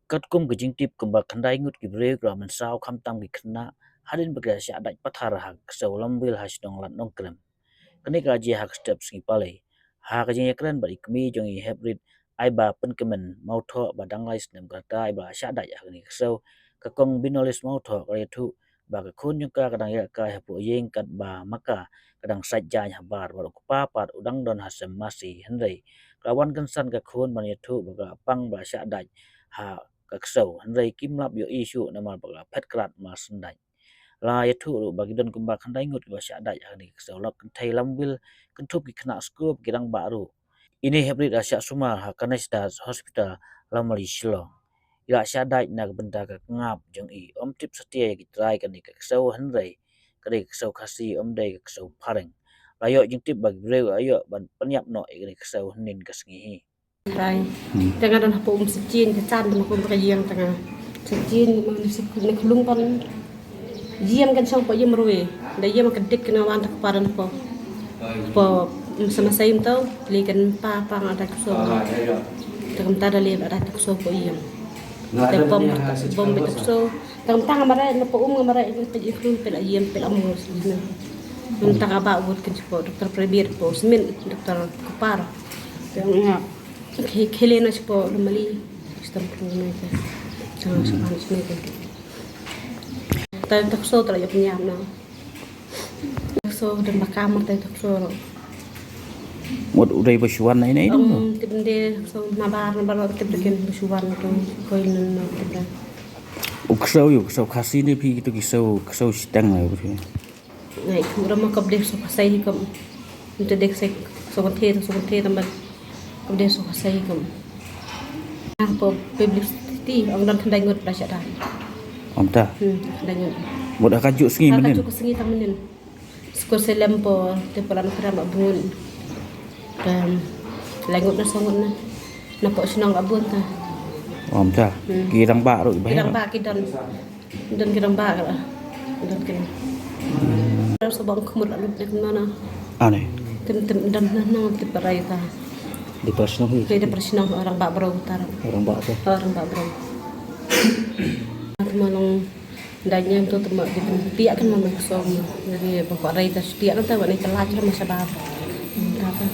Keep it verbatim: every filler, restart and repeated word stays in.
Katkum ka jingtip, kumba khyndai ngut ki briew ki la mynsaw, khamtam ki khynnah, hadien ba ki la shah dait pathar ha ka ksew Lamwil ha shnong Lad Nongkrem. Kane ka la jia ha ka step sngi Palei. Ha ka jingïakren bad i kmie jong i heprit Aiba Pynkmen Mawthoh ba dang lai snem ka rta, i ba la shah dait ha kane ka ksew, ka Kong Binolis Mawthoh ka la ïathuh ba ka khun jong ka ka dang ïalehkai hapoh ïing katba ma ka ka dang sait jaiñ habar, bad u kpa pat u dang don ha sem masi. Hynrei ka la wan kynsan ka khun ban ïathuh ba ka la pang ba la shah dait ha ka ksew, hynrei kim lap ïohi shuh namar ba ka la phet krad mar shen dait. La ïathuh ruh ba ki don kumba khyndai ngut kiba shah dait ha kane ka ksew, lap kynthei Lamwil, kynthup ki khynnah skul, ki rangbah ruh. Ine heprit la shah sumar ha Ganesh Das Hospital, Lamali, Shillong. I la shah dait na ka bynta ka kngap jong i. Ym tip satia ïa ki trai kane ka ksew, hynrei ka dei ka ksew Khasi, ym dei ka ksew phareng. La ïoh jingtip ba ki briew la ïoh ban pynïap noh ïa kane ka ksew hynnin ka sngi hi. Trai. Hmm. Te nga don hapoh um sa jin ka chan te ma kum ka ïing te nga sa jin ma ni sik ni khulung pan. Ïam kan shong hapoh ïam ruwe. Da ïam ka dik kan wan ta ka paran hapoh. Hapoh um sa masai um tau li kan pa pa nga da kso. Te kam ta da li da kso hapoh ïam. Te bom bom bit kso. Te kam ta nga marai na hapoh um nga marai ni pe i khulung pe la ïam pe la mur. Kam ta nga ba wut kan shong hapoh doktor Prabir hapoh Smit, doktor Kupar. Te nga Khi-, khile na shpo na mali. Stam khlo na ka. Tang shpan shne ka. Tai takso tra yap nyam na. Takso dan bakam tai takso ro. Mut u dei ba shuan nai nai dong. Tip de so na bar na bar tip de ken ba shuan to koi nan na tip de. U ksew ïa u ksew Khasi ne phi kito ki ksew, ksew shiteng la u ksew. Nai, kum rama kap deh so kasai hi kum. Nte deh sai so kan the, so kan the tambat. Kap deh so kasai hi kum. Ah, po publicity, ong don khyndai ngut ba shah dait. Ong ta? Hmm, khyndai ngut. Mut ha ka juk sngi mynnin? Ha ka juk sngi ta mynnin. Skor selem po, te po la na kram ba bun. Kan, lai ngut na so ngut na. Na po shnong ba bun ta. Ong ta? Hmm. Ki rangbah ruh ba. Ki rangbah ki don. Don ki rangbah ka la. Don ki. Ram sa bang khmur alut dek nana. Ane. Tim tim don na na tim parai ta. Di pas nong hi. Ke di pas nong rangbah bro ta. Rangbah ta. Rangbah bro. Aku malang danyang tu tema di pia kan mama kosong. Jadi bapak rai ta setia kan ta wani telat ram sa ba. Ta ta.